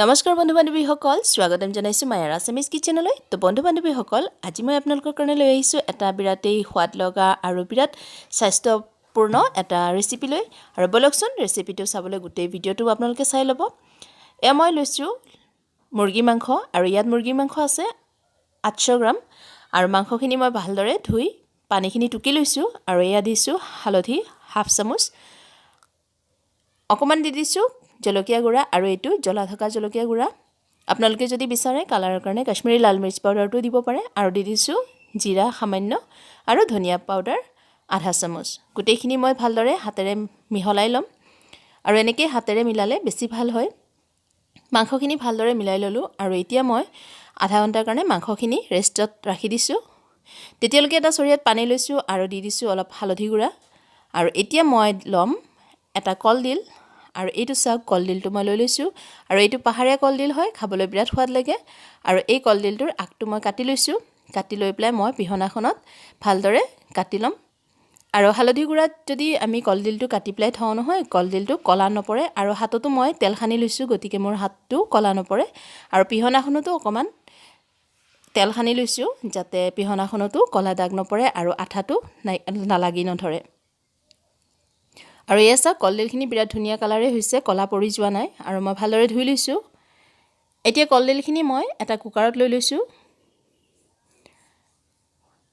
নমস্কাৰ বন্ধু বান্ধৱীসকল, স্বাগতম জনাইছোঁ মায়াৰ আছামিজ কিটচেনলৈ। তো বন্ধু বান্ধৱীসকল, আজি মই আপোনালোকৰ কাৰণে লৈ আহিছোঁ এটা বিৰাটেই সোৱাদ লগা আৰু বিৰাট স্বাস্থ্যপূৰ্ণ এটা ৰেচিপি লৈ। আৰু ব'লকচোন ৰেচিপিটো চাবলৈ গোটেই ভিডিঅ'টো আপোনালোকে চাই ল'ব। এয়া মই লৈছোঁ মুৰ্গী মাংস আৰু ইয়াত মুৰ্গী মাংস আছে 800 গ্ৰাম। আৰু মাংসখিনি মই ভালদৰে ধুই পানীখিনি টুকি লৈছোঁ। আৰু এয়া দিছোঁ হালধি হাফ চামুচ, অকণমান দি দিছোঁ জলকীয়া গুড়া আৰু এইটো জ্বলা থকা জলকীয়া গুড়া। আপোনালোকে যদি বিচাৰে কালাৰৰ কাৰণে কাশ্মীৰী লাল মিৰ্চ পাউডাৰটো দিব পাৰে। আৰু দি দিছোঁ জিৰা সামান্য আৰু ধনিয়া পাউডাৰ আধা চামুচ। গোটেইখিনি মই ভালদৰে হাতেৰে মিহলাই ল'ম আৰু এনেকৈ হাতেৰে মিলালে বেছি ভাল হয়। মাংসখিনি ভালদৰে মিলাই ল'লোঁ আৰু এতিয়া মই আধা ঘণ্টাৰ কাৰণে মাংসখিনি ৰেষ্টত ৰাখি দিছোঁ। তেতিয়ালৈকে এটা চৰিয়াত পানী লৈছোঁ আৰু দি দিছোঁ অলপ হালধি গুড়া। আৰু এতিয়া মই ল'ম এটা কলডিল আৰু এইটো চাওক কলডিলটো মই লৈ লৈছোঁ। আৰু এইটো পাহাৰীয়া কলডিল হয়, খাবলৈ বিৰাট সোৱাদ লাগে। আৰু এই কলডিলটোৰ আগটো মই কাটি লৈছোঁ। কাটি লৈ পেলাই মই পিহনাখনত ভালদৰে কাটি ল'ম। আৰু হালধি গুড়াত যদি আমি কলডিলটো কাটি পেলাই থওঁ নহয়, কলডিলটো ক'লা নপৰে। আৰু হাততো মই তেল সানি লৈছোঁ, গতিকে মোৰ হাতটো ক'লা নপৰে। আৰু পিহনাখনতো অকণমান তেল সানি লৈছোঁ যাতে পিহনাখনতো ক'লা দাগ নপৰে আৰু আঠাটো নাই নালাগি নধৰে। আৰু এয়া চাওক কলডিলখিনি বিৰাট ধুনীয়া কালাৰে হৈছে, ক'লা পৰি যোৱা নাই। আৰু মই ভালদৰে ধুই লৈছোঁ। এতিয়া কলডিলখিনি মই এটা কুকাৰত লৈ লৈছোঁ।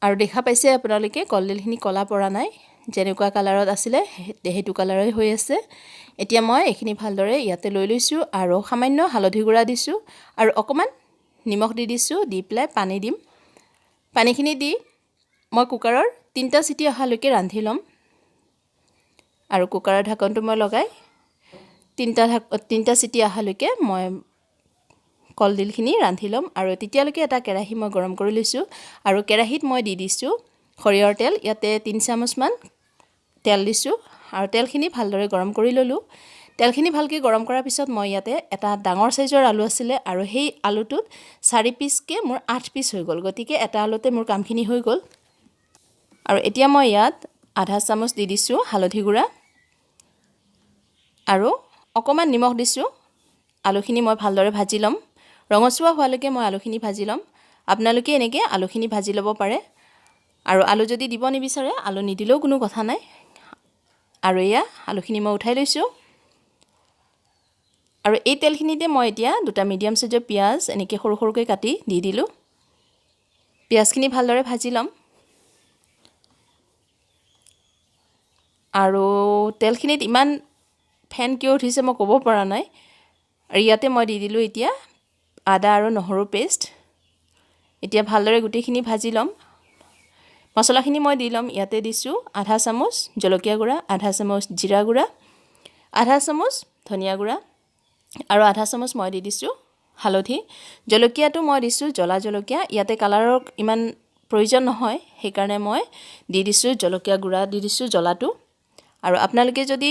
আৰু দেখা পাইছে আপোনালোকে কলডিলখিনি ক'লা পৰা নাই, যেনেকুৱা কালাৰত আছিলে সেইটো কালাৰে হৈ আছে। এতিয়া মই এইখিনি ভালদৰে ইয়াতে লৈ লৈছোঁ আৰু সামান্য হালধি গুড়া দিছোঁ আৰু অকণমান নিমখ দি দিছোঁ। দি পেলাই পানী দিম। পানীখিনি দি মই কুকাৰৰ 3টা চিটি অহালৈকে ৰান্ধি ল'ম। আৰু কুকাৰৰ ঢাকনটো মই লগাই তিনিটা চিটি অহালৈকে মই কলডিলখিনি ৰান্ধি ল'ম। আৰু তেতিয়ালৈকে এটা কেৰাহী মই গৰম কৰি লৈছোঁ। আৰু কেৰাহীত মই দি দিছোঁ সৰিয়হৰ তেল। ইয়াতে 3 চামুচমান তেল দিছোঁ আৰু তেলখিনি ভালদৰে গৰম কৰি ল'লোঁ। তেলখিনি ভালকৈ গৰম কৰাৰ পিছত মই ইয়াতে এটা ডাঙৰ চাইজৰ আলু আছিলে আৰু সেই আলুটোত 4 পিচকৈ মোৰ 8 পিচ হৈ গ'ল, গতিকে এটা আলুতে মোৰ কামখিনি হৈ গ'ল। আৰু এতিয়া মই ইয়াত আধা চামুচ দি দিছোঁ হালধি গুড়া আৰু অকণমান নিমখ দিছোঁ। আলুখিনি মই ভালদৰে ভাজি ল'ম। ৰঙচুৱা হোৱালৈকে মই আলুখিনি ভাজি ল'ম। আপোনালোকে এনেকৈ আলুখিনি ভাজি ল'ব পাৰে। আৰু আলু যদি দিব নিবিচাৰে আলু নিদিলেও কোনো কথা নাই। আৰু এয়া আলুখিনি মই উঠাই লৈছোঁ। আৰু এই তেলখিনিতে মই এতিয়া দুটা মিডিয়াম চাইজৰ পিঁয়াজ এনেকৈ সৰু সৰুকৈ কাটি দি দিলোঁ। পিঁয়াজখিনি ভালদৰে ভাজি ল'ম। আৰু তেলখিনিত ইমান ফেন কিয় উঠিছে মই ক'ব পৰা নাই। আৰু ইয়াতে মই দি দিলোঁ এতিয়া আদা আৰু নহৰু পেষ্ট। এতিয়া ভালদৰে গোটেইখিনি ভাজি ল'ম। মছলাখিনি মই দি ল'ম। ইয়াতে দিছোঁ আধা চামুচ জলকীয়া গুড়া, আধা চামুচ জিৰা গুড়া, আধা চামুচ ধনিয়া গুড়া আৰু আধা চামুচ মই দি দিছোঁ হালধি। জলকীয়াটো মই দিছোঁ জ্বলা জলকীয়া, ইয়াতে কালাৰৰ ইমান প্ৰয়োজন নহয়, সেইকাৰণে মই দি দিছোঁ জলকীয়া গুড়া, দি দিছোঁ জ্বলাটো। আৰু আপোনালোকে যদি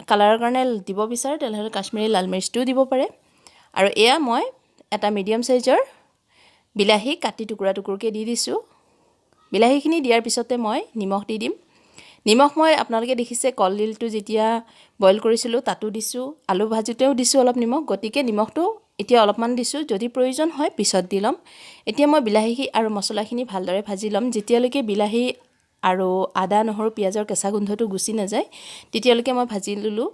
কালাৰৰ কাৰণে দিব বিচাৰে তেনেহ'লে কাশ্মীৰী লাল মিৰ্চটোও দিব পাৰে। আৰু এয়া মই এটা মিডিয়াম চাইজৰ বিলাহী কাটি টুকুৰা টুকুৰকৈ দি দিছোঁ। বিলাহীখিনি দিয়াৰ পিছতে মই নিমখ দি দিম। নিমখ মই আপোনালোকে দেখিছে কলডিলটো যেতিয়া বইল কৰিছিলোঁ তাতো দিছোঁ, আলু ভাজোঁতেও দিছোঁ অলপ নিমখ, গতিকে নিমখটো এতিয়া অলপমান দিছোঁ, যদি প্ৰয়োজন হয় পিছত দি ল'ম। এতিয়া মই বিলাহী আৰু মছলাখিনি ভালদৰে ভাজি ল'ম। যেতিয়ালৈকে বিলাহী আৰু আদা নহৰু পিঁয়াজৰ কেঁচা গোন্ধটো গুচি নাযায় তেতিয়ালৈকে মই ভাজি ল'লোঁ।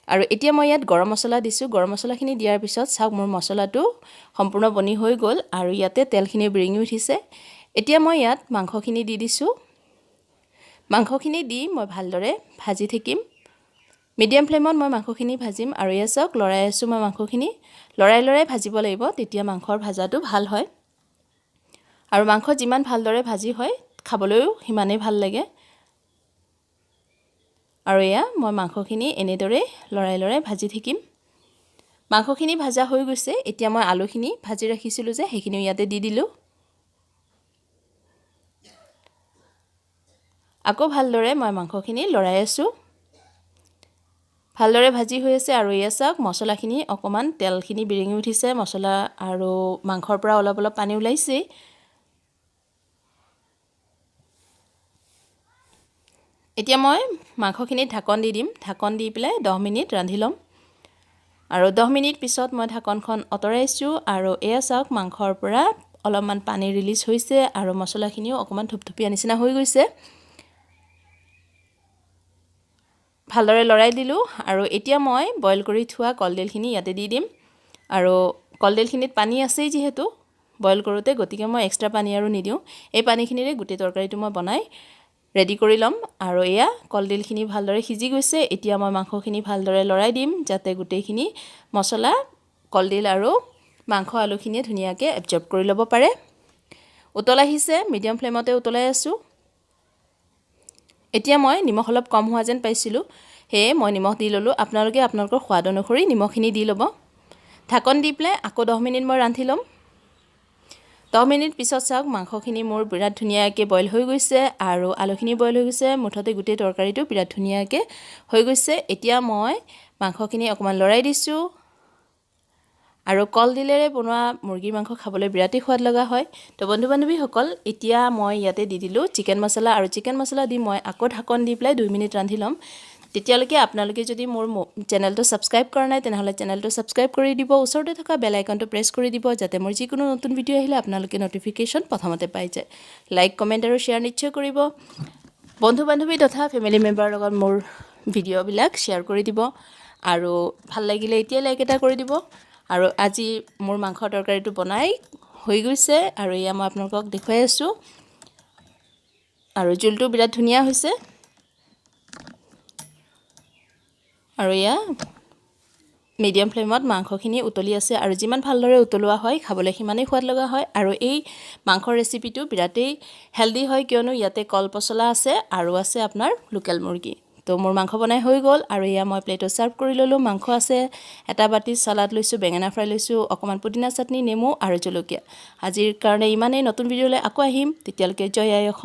আৰু এতিয়া মই ইয়াত গৰম মছলা দিছোঁ। গৰম মছলাখিনি দিয়াৰ পিছত চাওক মোৰ মছলাটো সম্পূৰ্ণ বনি হৈ গ'ল আৰু ইয়াতে তেলখিনি বিৰিঙি উঠিছে। এতিয়া মই ইয়াত মাংসখিনি দি দিছোঁ। মাংসখিনি দি মই ভালদৰে ভাজি থাকিম। মিডিয়াম ফ্লেমত মই মাংসখিনি ভাজিম। আৰু এয়া চাওক লৰাই আছোঁ মই মাংসখিনি। লৰাই লৰাই ভাজিব লাগিব, তেতিয়া মাংসৰ ভাজাটো ভাল হয়। আৰু মাংস যিমান ভালদৰে ভাজি হয় খাবলৈও সিমানেই ভাল লাগে। আৰু এয়া মই মাংসখিনি এনেদৰে লৰাই লৰাই ভাজি থাকিম। মাংসখিনি ভাজা হৈ গৈছে। এতিয়া মই আলুখিনি ভাজি ৰাখিছিলোঁ যে সেইখিনিও ইয়াতে দি দিলোঁ। আকৌ ভালদৰে মই মাংসখিনি লৰাই আছোঁ। ভালদৰে ভাজি হৈ আছে। আৰু এয়া চাওক মছলাখিনি অকণমান তেলখিনি বিৰিঙি উঠিছে, মছলা আৰু মাংসৰ পৰা অলপ অলপ পানী ওলাইছেই। এতিয়া মই মাংসখিনিত ঢাকন দি দিম। ঢাকন দি পেলাই 10 মিনিট ৰান্ধি ল'ম। আৰু 10 মিনিট পিছত মই ঢাকনখন আঁতৰাইছোঁ আৰু এয়া চাওক, মাংসৰ পৰা অলপমান পানী ৰিলিজ হৈছে আৰু মছলাখিনিও অকণমান থুপথুপীয়া নিচিনা হৈ গৈছে। ভালদৰে লৰাই দিলোঁ আৰু এতিয়া মই বইল কৰি থোৱা কলডিলখিনি ইয়াতে দি দিম। আৰু কলডিলখিনিত পানী আছেই যিহেতু বইল কৰোঁতে, গতিকে মই এক্সট্ৰা পানী আৰু নিদিওঁ। এই পানীখিনিৰে গোটেই তৰকাৰীটো মই বনাই ৰেডি কৰি ল'ম। আৰু এয়া কলডিলখিনি ভালদৰে সিজি গৈছে। এতিয়া মই মাংসখিনি ভালদৰে লৰাই দিম, যাতে গোটেইখিনি মছলা কলডিল আৰু মাংস আলুখিনিয়ে ধুনীয়াকৈ এবজৰ্ব কৰি ল'ব পাৰে। উতল আহিছে, মিডিয়াম ফ্লেমতে উতলাই আছোঁ। এতিয়া মই নিমখ অলপ কম হোৱা যেন পাইছিলোঁ, সেয়ে মই নিমখ দি ল'লোঁ। আপোনালোকে আপোনালোকৰ সোৱাদ অনুসৰি নিমখখিনি দি ল'ব। ঢাকন দি পেলাই আকৌ 10 মিনিট মই ৰান্ধি ল'ম। 10 মিনিট পিছত চাওক, মাংসখিনি মোৰ বিৰাট ধুনীয়াকৈ বইল হৈ গৈছে আৰু আলুখিনি বইল হৈ গৈছে। মুঠতে গোটেই তৰকাৰীটো বিৰাট ধুনীয়াকৈ হৈ গৈছে। এতিয়া মই মাংসখিনি অকণমান লৰাই দিছোঁ। আৰু কলডিলেৰে বনোৱা মুৰ্গীৰ মাংস খাবলৈ বিৰাটেই সোৱাদ লগা হয়। তো বন্ধু বান্ধৱীসকল, এতিয়া মই ইয়াতে দি দিলোঁ চিকেন মছলা আৰু চিকেন মছলা দি মই আকৌ ঢাকন দি পেলাই 2 মিনিট ৰান্ধি ল'ম। তেতিয়ালৈকে আপোনালোকে যদি মোৰ চেনেলটো ছাবস্ক্ৰাইব কৰা নাই, তেনেহ'লে চেনেলটো ছাবস্ক্ৰাইব কৰি দিব, ওচৰতে থকা বেল আইকনটো প্ৰেছ কৰি দিব, যাতে মোৰ যিকোনো নতুন ভিডিঅ' আহিলে আপোনালোকে ন'টিফিকেশ্যন প্ৰথমতে পাই যায়। লাইক, কমেণ্ট আৰু শ্বেয়াৰ নিশ্চয় কৰিব। বন্ধু বান্ধৱী তথা ফেমিলি মেম্বাৰৰ লগত মোৰ ভিডিঅ'বিলাক শ্বেয়াৰ কৰি দিব আৰু ভাল লাগিলে এতিয়াই লাইক এটা কৰি দিব। আৰু আজি মোৰ মাংস তৰকাৰীটো বনাই হৈ গৈছে আৰু এয়া মই আপোনালোকক দেখুৱাই আছোঁ। আৰু জোলটো বিৰাট ধুনীয়া হৈছে। আৰু এয়া মিডিয়াম ফ্লেমত মাংসখিনি উতলি আছে আৰু যিমান ভালদৰে উতলোৱা হয়, খাবলৈ সিমানেই সোৱাদ লগা হয়। আৰু এই মাংসৰ ৰেচিপিটো বিৰাটেই হেল্ডি হয়, কিয়নো ইয়াতে কল পচলা আছে আৰু আছে আপোনাৰ লোকেল মুৰ্গী। তো মোৰ মাংস বনাই হৈ গ'ল আৰু এয়া মই প্লেটত ছাৰ্ভ কৰি ল'লোঁ। মাংস আছে এটা বাতিত, চালাড লৈছোঁ, বেঙেনা ফ্ৰাই লৈছোঁ, অকণমান পুদিনা চাটনি, নেমু আৰু জলকীয়া। আজিৰ কাৰণে ইমানেই। নতুন ভিডিঅ'লৈ আকৌ আহিম। তেতিয়ালৈকে জয় আই অসম।